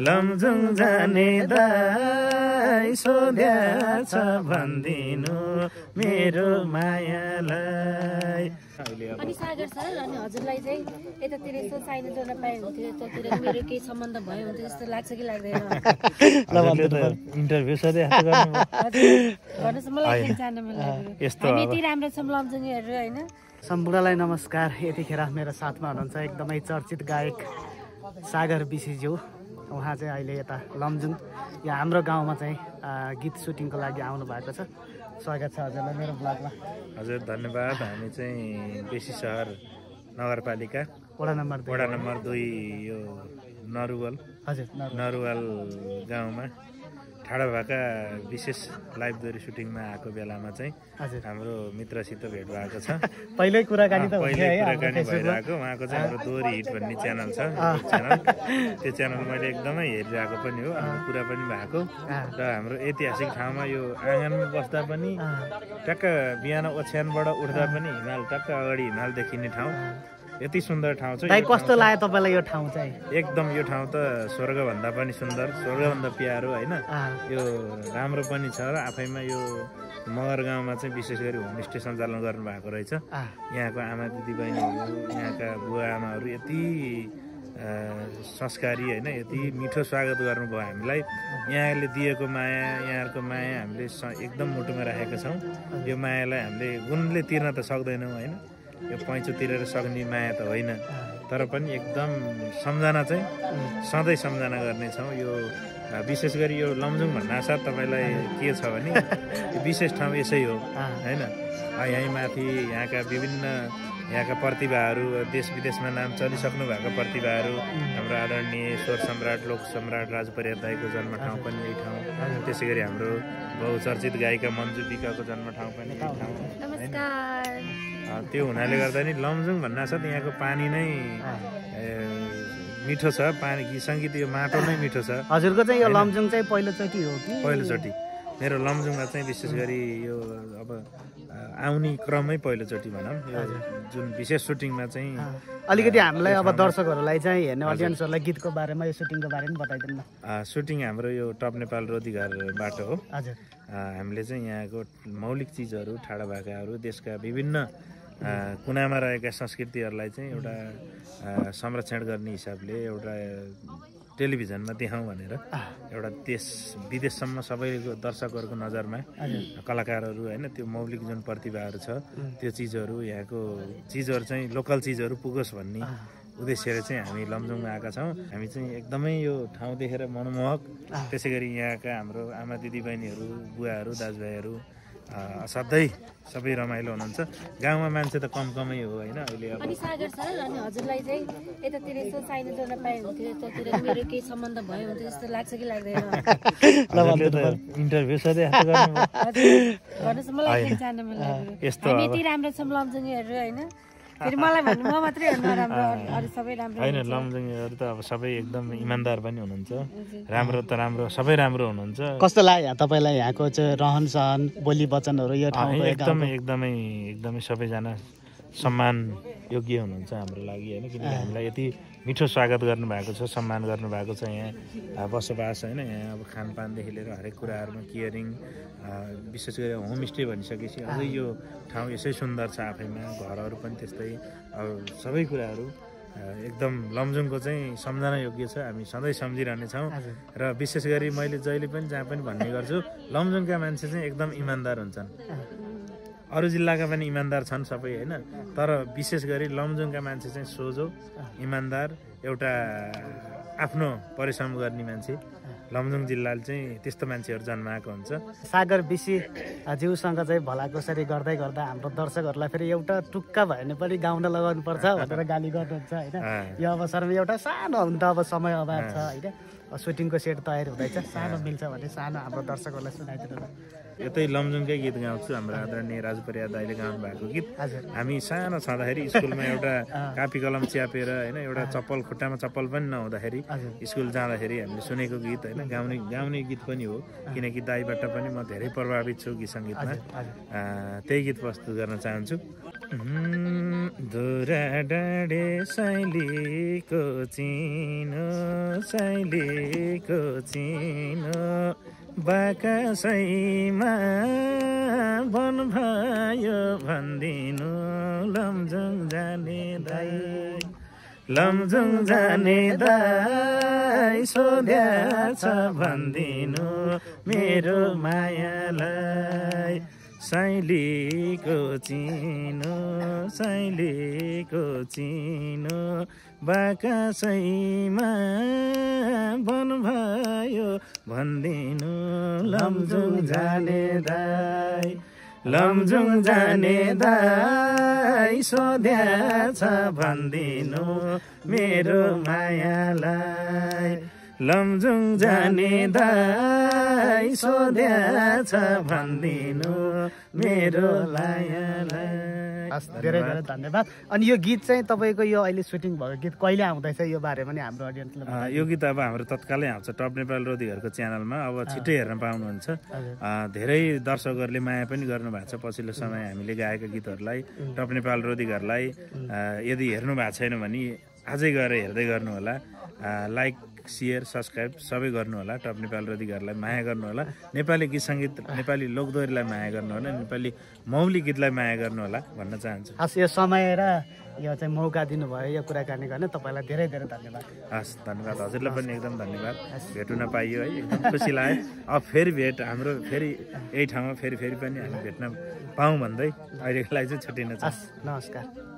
लमजुङ जाने दाइ सोध्याछ भन्दिनु मेरो मायालाई। अनि सागर सर, अनि हजुरलाई चाहिँ यतातिर यसो साइनो जोड्न पाए हुन्थ्यो, यतातिर मेरो केही सम्बन्ध भयो हुन्थ्यो जस्तो लाग्छ कि लाग्दैन? इन्टरभ्यू सधैँ भन्नुहोस्, मलाई एकछिन जान्न मन लाग्यो। हामी यति राम्रो छौँ लमजुङहरू होइन। सम्पूर्णलाई नमस्कार। यतिखेर मेरो साथमा हुनुहुन्छ एकदमै चर्चित गायक सागर विशीज्यू। उहाँ चाहिँ अहिले यता लमजुङ यहाँ हाम्रो गाउँमा चाहिँ गीत सुटिङको लागि आउनु भएको छ। स्वागत छ हजुरलाई मेरो ब्लगमा। हजुर धन्यवाद। हामी चाहिँ बेसी सहर नगरपालिका वडा नम्बर 2 यो नरुवल, हजुर नरुवल गाउँमा ठाडो भएका विशेष लाइभ दोहोरी सुटिङमा आएको बेलामा चाहिँ हाम्रो मित्रसित भेट भएको छ। पहिल्यै कुराकानी त भइरहेको। उहाँको चाहिँ हाम्रो दोहोरी हिट भन्ने च्यानल छ, च्यानल। त्यो च्यानल मैले एकदमै हेरिरहेको पनि हो, कुरा पनि भएको। र हाम्रो ऐतिहासिक ठाउँमा यो आँगनमा बस्दा पनि टक्क बिहान ओछ्यानबाट उठ्दा पनि हिमाल, टक्क अगाडि हिमाल देखिने ठाउँ। यति सुन्दर ठाउँ छ। कस्तो लाग्यो तपाईँलाई यो ठाउँ चाहिँ? एकदम यो ठाउँ त स्वर्गभन्दा पनि सुन्दर, स्वर्गभन्दा प्यारो होइन। यो राम्रो पनि छ र आफैमा यो मगर गाउँमा चाहिँ विशेष गरी होमस्टे सञ्चालन गर्नुभएको रहेछ। यहाँको आमा दिदीबहिनीहरू, यहाँका बुवा आमाहरू यति संस्कारी होइन, यति मिठो स्वागत गर्नुभयो हामीलाई। यहाँले दिएको माया, यहाँहरूको माया हामीले एकदम मुटुमा राखेका छौँ। यो मायालाई हामीले गुणले तिर्न त सक्दैनौँ होइन, यो पैँचो तिरेर सक्ने माया त होइन, तर पनि एकदम सम्झना चाहिँ सधैँ सम्झना गर्नेछौँ। यो विशेष गरी यो लमजुङ भन्नासाथ तपाईँलाई के छ भने यो विशेष ठाउँ यसै हो होइन। यहीँ माथि यहाँका विभिन्न यहाँका प्रतिभाहरू, देश विदेशमा नाम चलिसक्नु भएको प्रतिभाहरू, हाम्रो आदरणीय स्वर सम्राट, लोक सम्राट राज परियार दाइको जन्म ठाउँ पनि यही ठाउँ। त्यसै गरी हाम्रो बहुचर्चित गायिका मन्जु विकको जन्म ठाउँ पनि यही ठाउँ होइन। त्यो हुनाले गर्दा नि लमजुङ भन्नासाथ यहाँको पानी नै मिठो छ, पानी गीत यो माटो नै मिठो छ। हजुरको चाहिँ यो लमजुङ चाहिँ पहिलोचोटि हो कि? पहिलोचोटि मेरो लमजुङमा चाहिँ विशेष गरी यो अब आउने क्रममै पहिलोचोटि भनौँ। यो जुन विशेष सुटिङमा चाहिँ अलिकति हामीलाई अब दर्शकहरूलाई चाहिँ हेर्ने अडियन्सहरूलाई गीतको बारेमा, यो सुटिङको बारेमा बताइदिनु न। सुटिङ हाम्रो यो टप नेपाल रोदीघरबाट हो। हजुर हामीले चाहिँ यहाँको मौलिक चिजहरू, ठाडा भाकाहरू, देशका विभिन्न कुनामा रहेका संस्कृतिहरूलाई चाहिँ एउटा संरक्षण गर्ने हिसाबले एउटा टेलिभिजनमा देखाउँ भनेर एउटा देश विदेशसम्म सबैको दर्शकहरूको नजरमा कलाकारहरू होइन, त्यो मौलिक जुन प्रतिभाहरू छ त्यो चिजहरू, यहाँको चिजहरू चाहिँ लोकल चिजहरू पुगोस् भन्ने उद्देश्यले चाहिँ हामी लमजुङमा आएका छौँ। हामी चाहिँ एकदमै यो ठाउँ देखेर मनमोहक, त्यसै गरी यहाँका हाम्रो आमा दिदीबहिनीहरू, बुवाहरू, दाजुभाइहरू असाध्यै सबै रमाइलो हुनुहुन्छ। गाउँमा मान्छे त कमै हो होइन अहिले। अनि सागर सर, अनि हजुरलाई चाहिँ यतातिर यसो साइनो जोड्न पाए हुन्थ्यो, यतातिर मेरो केही सम्बन्ध भयो हुन्थ्यो जस्तो लाग्छ कि लाग्दैन? इन्टरभ्यू सधैँ भन्नुहोस्, मलाई एकछिन जान्न मन लाग्यो। हामी यति राम्रो छौँ लमजुङहरू होइन, फेरि मलाई भन्नु म मात्रै हो नराम्रो, अरू सबै राम्रो होइन। लमजुङहरू त अब सबै एकदम इमान्दार पनि हुनुहुन्छ, राम्रो त राम्रो, सबै राम्रो हुनुहुन्छ। कस्तो लाग्यो तपाईँलाई यहाँको चाहिँ रहन सहन, बोली वचनहरू? यो ठाउँको एकदमै सबैजना सम्मान योग्य हुनुहुन्छ हाम्रो लागि होइन, किनकि हामीलाई यति मिठो स्वागत गर्नुभएको छ, सम्मान गर्नुभएको छ। यहाँ बसोबास होइन, यहाँ अब खानपानदेखि लिएर हरेक कुराहरूमा केयरिङ, विशेष गरी होमस्टे भनिसकेपछि अझै यो ठाउँ यसै सुन्दर छ आफैमा, घरहरू पनि त्यस्तै, अब सबै कुराहरू एकदम लमजुङको चाहिँ सम्झना योग्य छ। हामी सधैँ सम्झिरहनेछौँ र विशेष गरी मैले जहिले पनि जहाँ पनि भन्ने गर्छु, लमजुङका मान्छे चाहिँ एकदम इमान्दार हुन्छन्। अरू जिल्लाका पनि इमान्दार छन् सबै होइन, तर विशेष गरी लमजुङका मान्छे चाहिँ सोझो, इमान्दार, एउटा आफ्नो परिश्रम गर्ने मान्छे। लमजुङ जिल्लाले चाहिँ त्यस्तो मान्छेहरू जन्माएको हुन्छ। सागर विशी ज्यूसँग चाहिँ भलाकुसारी गर्दै गर्दा हाम्रो दर्शकहरूलाई फेरि एउटा टुक्का भयो भने पनि गाउन लगाउनुपर्छ भनेर गाली गर्नुहुन्छ होइन। यो अवसरमा एउटा सानो हुन त अब समय अभाव छ होइन, सुटिङको सेट तयार हुँदैछ, सानो मिल्छ भने सानो हाम्रो दर्शकहरूलाई सुनाइदिनु। यतै लमजुङकै गीत गाउँछु, हाम्रो आदरणीय राज परियार दाइले गाउनु भएको गीत। हामी सानो छँदाखेरि स्कुलमा एउटा कापी कलम च्यापेर होइन, एउटा चप्पल, खुट्टामा चप्पल पनि नहुँदाखेरि स्कुल जाँदाखेरि हामीले सुनेको गीत होइन, गाउने गीत पनि हो, किनकि दाइबाट पनि म धेरै प्रभावित छु गीत सङ्गीतमा। त्यही गीत प्रस्तुत गर्न चाहन्छु। धुरा डाँडे शैलीको चिनो शैलीको चिनो बाकासैमा वन भयो भनिदिनु लमजुङ जाने दाइ लमजुङ जाने दाइ सोध्याछ भनिदिनु मेरो मायालाई शैलीको चिनो शैलीको चिनो बाकासैमा वन भयो भनिदिनु लमजुङ जाने दाइ लमजुङ जाने दाइ सोध्याछ भनिदिनु मेरो मायालाई लमजुङ जाने दाइ सोध्याछ भनिदिनु मेरो मायालाई। धेरै धेरै धन्यवाद। अनि यो गीत चाहिँ तपाईँको यो अहिले सुटिङ भएको गीत कहिले आउँदैछ यो बारे पनि हाम्रो अडियन्सलाई? यो गीत अब हाम्रो तत्कालै आउँछ टप नेपाल रोधीहरूको च्यानलमा, अब छिट्टै हेर्न पाउनुहुन्छ। धेरै दर्शकहरूले माया पनि गर्नुभएको छ पछिल्लो समय हामीले गाएका गीतहरूलाई। टप नेपाल रोधीहरूलाई यदि हेर्नु भएको छैन भने आजै गएर हेर्दै गर्नु होला। लाइक सेयर सब्सक्राइब सबै गर्नु होला। टप नेपाल रोधीहरूलाई माया गर्नु होला। नेपाली गीत सङ्गीत नेपाली लोकदोहोरीलाई माया गर्नु होला। नेपाली मौलिक गीतलाई माया गर्नु होला भन्न चाहन्छु। हस्, यो समय र यो चाहिँ मौका दिनुभयो यो कुराकानी गर्ने तपाईँलाई धेरै धेरै धन्यवाद। हस्, धन्यवाद। हजुरलाई पनि एकदम धन्यवाद। भेट हुन पाइयो है, एकदम खुसी लाग्यो। अब फेरि भेट हाम्रो फेरि यही ठाउँमा फेरि पनि हामी भेट्न पाऊँ भन्दै अहिलेको लागि चाहिँ छुट्टिन चाहन्छु। नमस्कार।